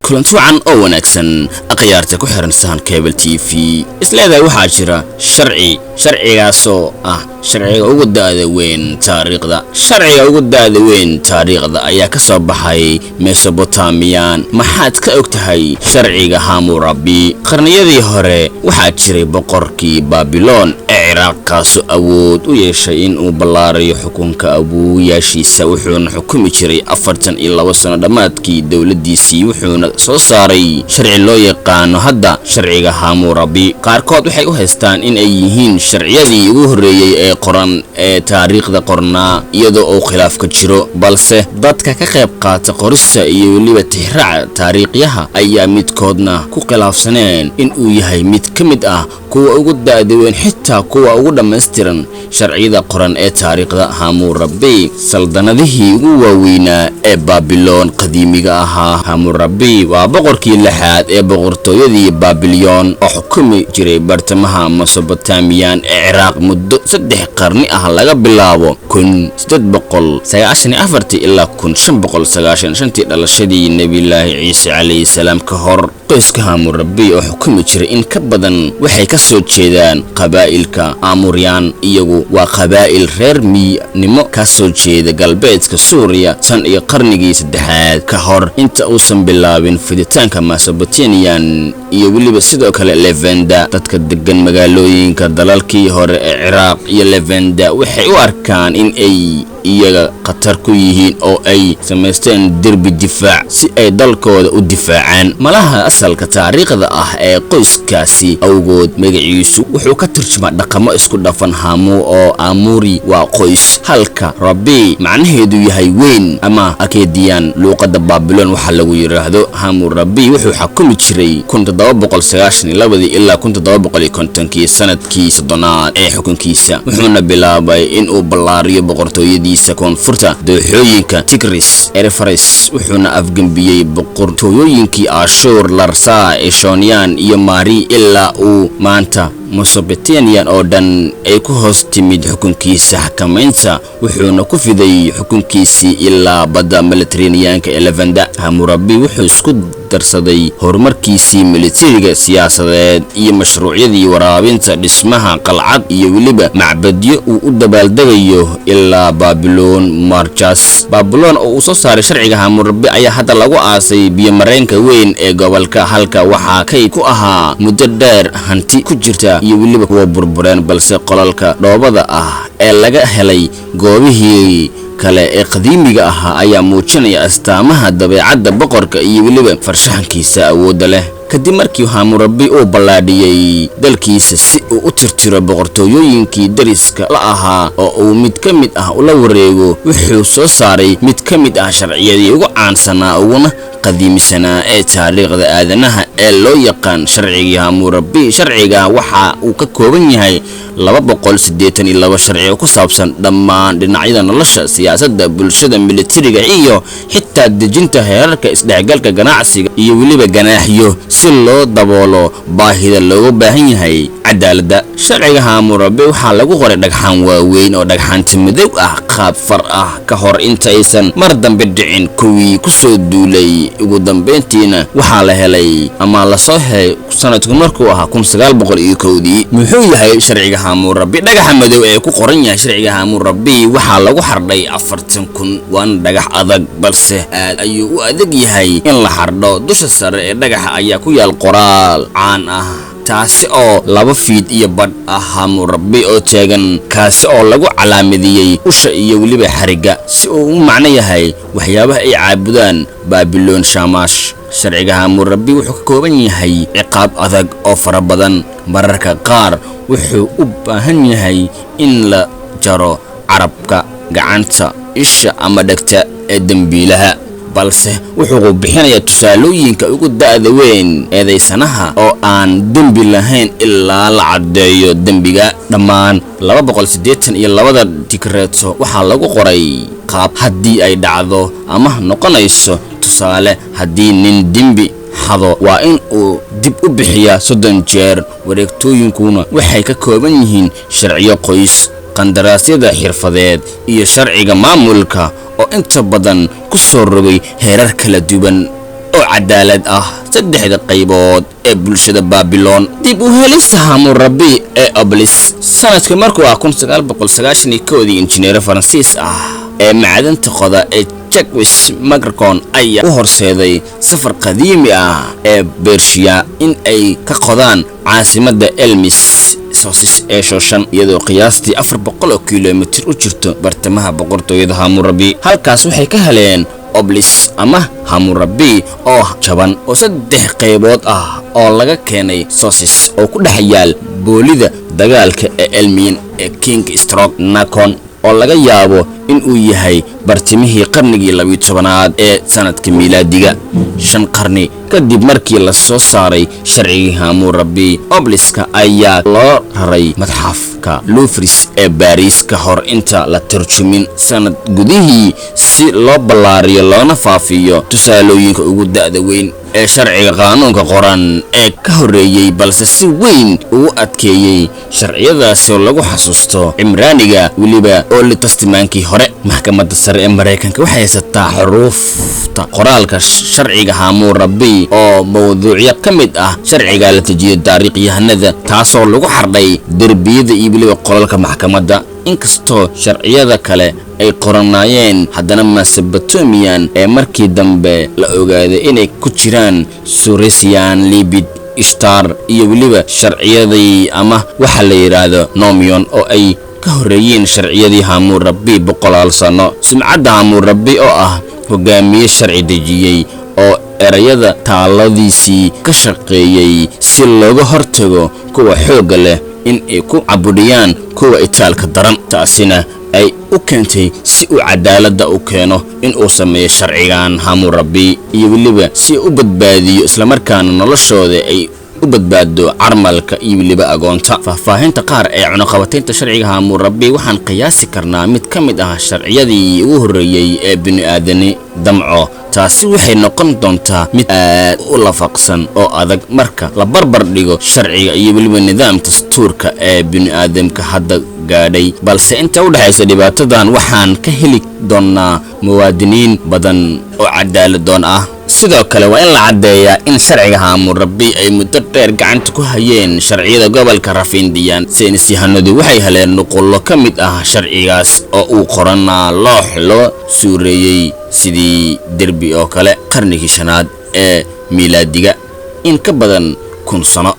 Kulanti wacan oo wanaagsan, akhyaarta ku xiran Sahan Cable TV. Isleedahay waxaa jira sharci, sharcigaasoo ah sharciga ugu da'da weyn taariikhda. Sharciga ugu da'da weyn taariikhda ayaa ka soo baxay Mesopotamian. Maxaad ka og tahay sharciga Hamurabi? Qarniyadii hore waxaa jiray boqorkii Babilon ee Ciraaq, kaasoo awood u yeeshay in uu ballaariyo xukunka awoowayaashiisa. Wuxuuna xukumi jiray 42 sano. Dhammaadkii dowladdiisii wuxuuna soo saaray sharci loo yaqaano hadda sharciga Hamurabi. Qaarkood waxay u haystaan in ay yihiin sharciyadii ugu horreeyey ee qoran ee taariikhda qornaa, iyadoo uu khilaaf ka jiro, balse dadka ka qayb qaata qorista iyo weliba tixraaca taariikhyaha ayaa midkoodna ku khilaafsaneen in uu yahay mid ka mid ah kuwa ugu da'da weyn, xitaa kuwa ugu dhammaystiran sharciyada qoran ee taariikhda. Hamurabi saldanadihii ugu waaweynaa ee Baabiloon qadiimiga ahaa. Hamurabi waa boqorkii lixaad ee boqortooyadii Baabilyon oo xukumi jiray bartamaha Mesopotamian ee Ciraaq muddo 3 qarni ah, laga bilaabo 1894-tii ilaa 1595-tii dhalashadii Nebilaahi Ciise calayhi salaam ka hor. Qoyska Hamurabi oo xukumi jiray in ka badan waxay ka soo jeedaan qabaa'ilka Amuryaan. Iyagu waa qabaa'il reer miynimo ka soo jeeda galbeedka Suuriya tan iyo qarnigii saddexaad ka hor inta uusan bilaabin fiditaanka Mesopotamian iyo weliba sidoo kale Levenda. Dadka degan magaalooyinka dalalkii hore ee Ciraaq iyo Levenda waxay u arkaan in ay iyaga khatar ku yihiin oo ay samaysteen derbi difaac si ay dalkooda u difaacaan. Malaha asalka taariikhda ah ee qoyskaasi awgood, magaciisu wuxuu ka turjumaa dhaqamo isku dhafan. Hamu oo Amuri waa qoys, halka Rabi macnaheedu yahay weyn ama Akediyan luuqadda Baabilon waxaa lagu yidhaahdo. Hamurabi wuxuu xakumi jiray 1792-dii ilaa 1750-kii, sanadkii 30aad ee xukunkiisa. Wuxuuna bilaabay inuu ballaariyo boqortooyadiisa koonfurta dooxooyinka Tigris Erefaris, wuxuuna afgembiyey boqortooyooyinkii Ashuur, Larsa, Eshonian iyo Mari, ilaa uu maanta Mesopotamian oo dhan ay ku hoos timid xukunkiisa xakamaynta. Wuxuuna ku fiday xukunkiisii ilaa badda Mediterraneanka ee Levanda. Hamurabi wuxuu isku darsaday horumarkiisii militariga, siyaasadeed iyo mashruucyadii waraabinta, dhismaha qalcad iyo weliba macbadyo uu u dabaaldegayo ilaa Baabiloon marjas. Baabiloon oo uu soo saaray sharciga Hamurabi ayaa hadda lagu aasay biyomareenka weyn ee gobolka, halka waxaa kayd ku ahaa muddo dheer hanti ku jirta iyo weliba kuwa burbureen, balse qolalka dhoobada ah ee laga helay goobihii kale ee qadiimiga ahaa ayaa muujinaya astaamaha dabeecadda boqorka iyo weliba farshaxankiisa awoodda leh. Kadib markii Hamurabi uu ballaadhiyey dalkiisa si uu u tirtiro boqortooyooyinkii dariska la ahaa oo uu mid ka mid ah ula wareego, wuxuu soo saaray mid ka mid ah sharciyadii ugu caansanaa uguna qadiimisanaa ee taariikhda aadanaha ee loo yaqaan sharcigii Hamurabi. Sharciga waxa uu ka kooban yahay 282 sharci oo ku saabsan dhammaan dhinacyada nolosha, siyaasadda, bulshada, militariga iyo xitaa dejinta heerarka isdhexgalka ganacsiga iyo weliba ganaaxyo si loo daboolo baahida looga baahan yahay cadaaladda. Sharciga Hamurabi waxaa lagu qoray dhagxaan waaweyn oo dhagxaanta madow ah, qaab far ah, ka hor intaysan mar dambe dhicin kuwii ku soo duulay. Ugu dambeyntiina waxaa la helay ama lasoo helay sanadku markuu ahaa 1901-dii. Muxuu yahay sharciga Hamurabi? Dhagaxa madow ee ku qoran yahay sharciga Hamurabi waxaa lagu xardhay 40,000, waana dhagax adag, balse aad ayuu u adag yahay in la xardho. Dusha sare ee dhagaxa ayaa ku yaal qoraal caan ah, taasi oo 2 fiid iyo badh ah, Hamurabi oo taagan, kaasi oo lagu calaamadiyey usha iyo weliba xarigga, si uu u macno yahay waxyaabaha ay caabudaan Baabiloon Shamash. Sharciga Hamurabi wuxuu ka kooban yahay ciqaab adag oo fara badan. Mararka qaar wuxuu u baahan yahay in la jaro carabka, gacanta, isha ama dhegta ee dembiilaha, balse wuxuu bixinayaa tusaalooyinka ugu da'da weyn eedaysanaha oo aan dembi lahayn ilaa la caddeeyo dembiga. Dhammaan 282-da digreeto waxaa lagu qoray qaab haddii ay dhacdo ama noqonayso. Tusaale, haddii nin dembi xado, waa in uu dib u bixiyaa 30 jeer. Wareegtooyinkuna waxay ka kooban yihiin sharciyo qoys, qandaraasyada xirfadeed iyo sharciga maamulka oo inta badan ku soo rogay heerar kala duwan. oo cadaalad ah saddexda qaybood ee bulshada Baabiloon. Dib u helista Hammurabi ee obelisk. Sanadka markuu ah 1991-dii, injineero Faransiis ah ee macdanta qoda ee Jacques Magricon ayaa u horseeday safar qadiimi ah ee Bershiya in ay ka qodaan caasimadda Elmis Sosis ee Shooshan, iyadoo qiyaastii 400 kilomitir u jirto bartamaha boqortooyada Hammurabi. Halkaas waxay ka heleen obelisk ama Hammurabi oo jaban oo saddex qaybood ah oo laga keenay Sosis oo ku dhex yaal boolida dagaalka ee Elmiin ee King Stroke Nakon, oo laga yaabo in uu yahay bartimihii qarnigii 12aad ee sanadka miilaadiga, 5 qarni kadib markii la soo saaray sharcigii Hammurabi. Obeliska ayaa loo raray madxafka Louvre ee Baariis ka hor inta la tarjumin sanad gudihii si loo ballaariyo loona faafiyo tusaalooyinka ugu da'da weyn ee sharciga qaanuunka qoran ee ka horreeyey, balse si weyn ugu adkeeyey sharciyadaasi oo lagu xasuusto Cimraaniga weliba Old Testamentkii hore. Maxkamadda sare ee Maraykanka waxay haysataa xuruufta qoraalka sharciga Hammurabi oo mawduucyo ka mid ah sharciga la dejiyay taariikhyahanada, taasoo lagu xardhay derbiyada iyo weliba qolalka maxkamadda. Inkastoo sharciyada kale ay qoranaayeen, haddana Mesopotamian ee markii dambe la ogaaday inay ku jiraan Suresian, Libid, Ishtar iyo weliba sharciyadii ama waxa la yidhaahdo Nomion oo ay ka horreeyeen sharciyadii Hammurabi boqolaal sano. Sumcadda Hammurabi oo ah hogaamiye sharci dejiyey oo erayada taaladiisii ka shaqeeyey si looga hortago kuwa xoogga leh in ay ku cabudhiyaan kuwa itaalka daran, taasina ay u keentay si uu cadaaladda u keeno in uu sameeyo sharcigan Hammurabi iyo weliba si u badbaadiyo islamarkaana noloshooda ay u badbaado carmalka iyo weliba agoonta. Faahfaahinta qaar ee cunaqabataynta sharciga Hammurabi, waxaan qiyaasi karnaa mid ka mid ah sharciyadii ugu horreeyey ee bini'aadani damco. Taasi waxay noqon doontaa mid aad u lafaqsan oo adag marka la barbar dhigo sharciga iyo weliba nidaam dastuurka ee bini'aadamka hadda gaadhay, balse inta u dhexaysa dhibaatadan waxaan ka heli doonnaa muwaadiniin badan oo cadaaladoon ah. Sidoo kale waa in la caddeeyaa in sharciga Hammurabi ay muddo dheer gacanta ku hayeen sharciyada gobolka Rafindiyan. Saynis yahanadu waxay heleen nuqullo ka mid ah sharcigaas oo uu qoranaa loox loo suureeyey sidii derbi oo kale qarnigii shanaad ee miilaadiga, in ka badan 1000 sano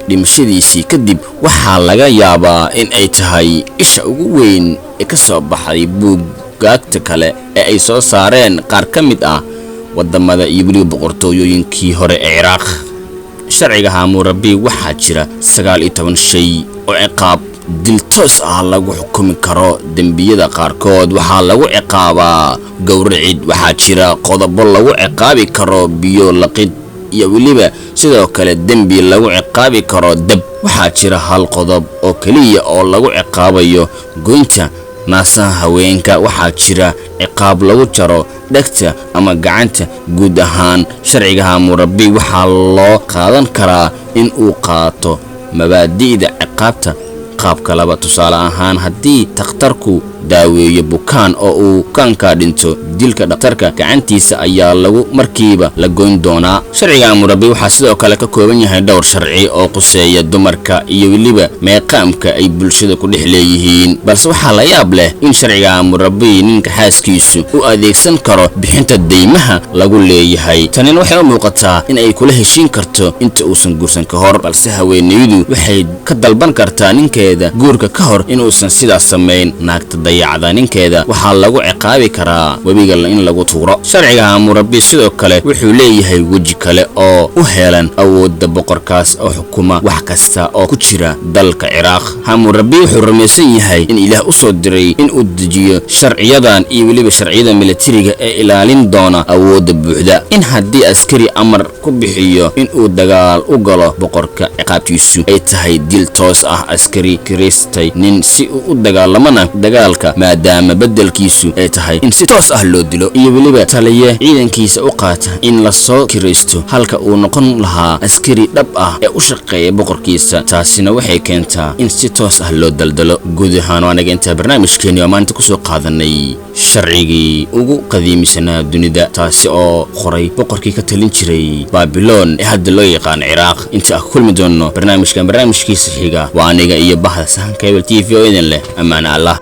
dhimashadiisii kadib. Waxaa laga yaabaa in ay tahay isha ugu weyn ee ka soo baxday buuggaagta kale ee ay soo saareen qaar ka mid ah waddamada iyo weliba boqortooyooyinkii hore ee Ciraaq. Sharciga Hammurabi waxaa jira 19 shay oo ciqaab dil toos ah lagu xukumi karo. Dembiyada qaarkood waxaa lagu ciqaabaa gowracid. Waxaa jira qodobo lagu ciqaabi karo biyo laqid iyo weliba sidoo kale dembi lagu ciqaabi karo dab. Waxaa jira hal qodob oo keliya oo lagu ciqaabayo goynta naasaha haweenka. Waxaa jira ciqaab lagu jaro dhegta ama gacanta. Guud ahaan, sharciga Hammurabi waxaa loo qaadan karaa in uu qaato mabaadi'da ciqaabta qaabka laba. Tusaale ahaan, haddii takhtarku daaweeyo bukaan oo uu bukaanka dhinto, dilka dhakhtarka gacantiisa ayaa lagu markiiba la goyn doonaa. Sharciga Hammurabi waxaa sidoo kale ka kooban yahay dhowr sharci oo quseeya dumarka iyo weliba meeqaamka ay bulshada ku dhex leeyihiin, balse waxaa la yaab leh in sharciga Hammurabi ninka xaaskiisu u adeegsan karo bixinta deymaha lagu leeyahay. Tanina waxay u muuqataa in ay kula heshiin karto inta uusan guursan ka hor, balse haweenaydu waxay ka dalban kartaa ninkeeda guurka ka hor inuusan sidaas samayn. Naagta dayacda ninkeeda waxaa lagu ciqaabi karaa webiga in lagu tuuro. Sharciga Hammurabi sidoo kale wuxuu leeyahay weji kale oo u heelan awoodda boqorkaas oo xukuma wax kasta oo ku jira dalka Ciraaq. Hammurabi wuxuu rumaysan yahay in Ilaah u soo diray in uu dejiyo sharciyadan iyo weliba sharciyada militariga ee ilaalin doona awoodda buuxda, in haddii askari amar ku bixiyo in uu dagaal u galo boqorka, ciqaabtiisu ay tahay dil toos ah. Askari Askari kiraystay nin si uu u dagaalamana dagaalka, maadaama beddelkiisu ay tahay in si toos ah loo dilo, iyo weliba taliye ciidankiisa u qaata in lasoo kiraysto halka uu noqon lahaa askari dhab ah ee u shaqeeya boqorkiisa. Taasina waxay keentaa in si toos ah loo daldalo. Guud ahaan anaga intaa barnaamijkeeni waa maanta kusoo qaadanay sharcigii ugu qadiimisanaa dunida, taasi oo qoray boqorkii ka talin jiray Baabiloon ee hadda loo yaqaan Ciraaq. Inta aan ku kulmi doonno barnaamijkan barnaamijkiisa xiga, waa aniga iyo bahda Sahanka Hebel TV oo idin leh ammaane Allah.